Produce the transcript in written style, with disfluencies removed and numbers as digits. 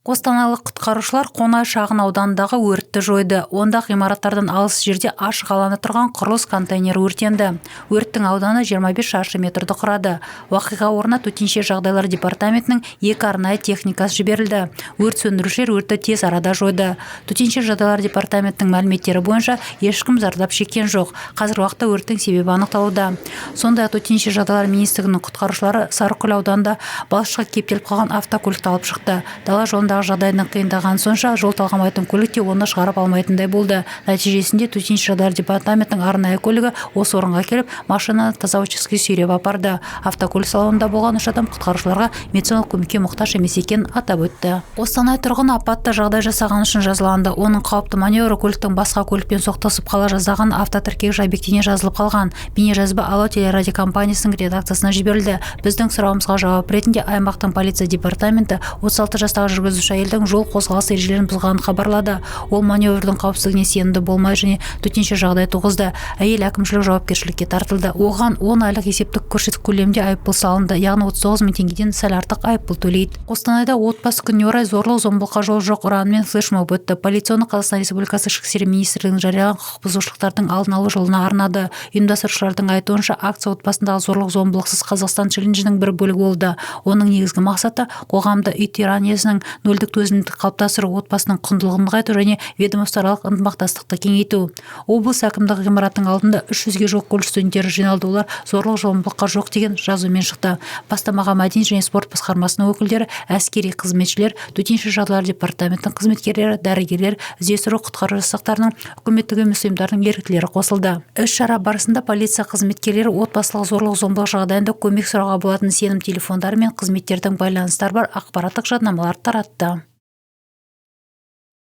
Қостанайлық құтқарушылар Қонай шағын ауданындағы өртті жойды. Онда ғимараттардан алыс жерде, ашық алаңда тұрған құрылыс контейнері өртенді. Өрттің ауданы 25 шаршы метрді құрады. Оқиға орнына Төтенше жағдайлар департаментінің екі арнайы техникасы жіберілді. Өрт сөндірушілер өртті тез арада жойды. Төтенше жағдайлар департаментінің мәліметтері бойынша, ешкім зардап шеккен жоқ. Қазіргі уақытта өрттің себебі анықталуда. Сондай-ақ Төтенше жағдайлар министрлігінің құтқарушылары Сарыкөл ауданында балшыққа кептеліп қалған автокөлікті алып шықты. Дала жолындағы жағдайдың қиындағаны сонша, жол талғамайтын көлік те оны шығарып алмайтындай болды. Нәтижесінде Төтенше жағдайлар департаментінің арнайы көлігі осы орынға келіп, машинаны таза учаскеге сүйреп апарды. Автокөлік салонында болған үш адам құтқарушыларға медициналық көмекке мұқтаж емес екенін атап өтті. Қостанай тұрғыны апатты жағдай жасағаны үшін жазаланды. Оның қауіпті маневрі көліктің басқа көлікпен соқтығысып қала жаздаған автотіркегіш объективіне жазылып қалған. Бейнежазба «Алау» телерадиокомпаниясының редакциясына жіберілді. Біздің сұрауымызға жауап ретінде аймақтың полиция департаменті 36 жастағы жүргізуші әйелдің жол қозғалысы ережелерін бұзғанын хабарлады. Ол маневрдің қауіпсіздігіне сенімді болмай және төтенше жағдай туғызды. Әйел әкімшілік жауапкершілікке тартылды. Оған 10 айлық есептік көрсеткіш көлемінде айыппұл салынды, яғни 39 мың теңгеден сәл артық айыппұл төлейді. Қостанайда отбасы күніне орай «Зорлық зомбылыққа жол жоқ» ұранымен флешмоб өтті. Полиция оны Қазақстан Республикасы Ішкі істер министрлігінің жариялаған құқық бұзушылықтардың алдын алу жылына арнады. Ұйымдастырушылардың айтуынша, акция «Отбасындағы зорлық зомбылықсыз Қазақстан» челленджінің бір бөлігі болды. Оның негізгі мақсаты – қоғамда үй тираниясының нөлдік төзімділікті қалыптастыру, отбасының құндылығын нығайту және ведомствоаралық ынтымақтастықты кеңейту. Облыс әкімдігі ғимаратының алдында 300-ге жуық колледж студенттері жиналды. Олар «Зорлық зомбылыққа жоқ» деген жазумен шықты. Бастамаға мәдениет және спорт басқармасының өкілдері, әскери қызметшілер, Төтенше жағдайлар департаментінің қызметкерлері, дәрігерлер, іздестіру құтқару жасақтарының, үкіметтік емес ұйымдардың еріктілері қосылды. Іс шара барысында полиция қызметкерлері отбасылық зорлық зомбылық жағдайында көмек сұрауға болатын сенім телефондары мен қызметтердің байланыстары бар ақпараттық жадынамалар таратты.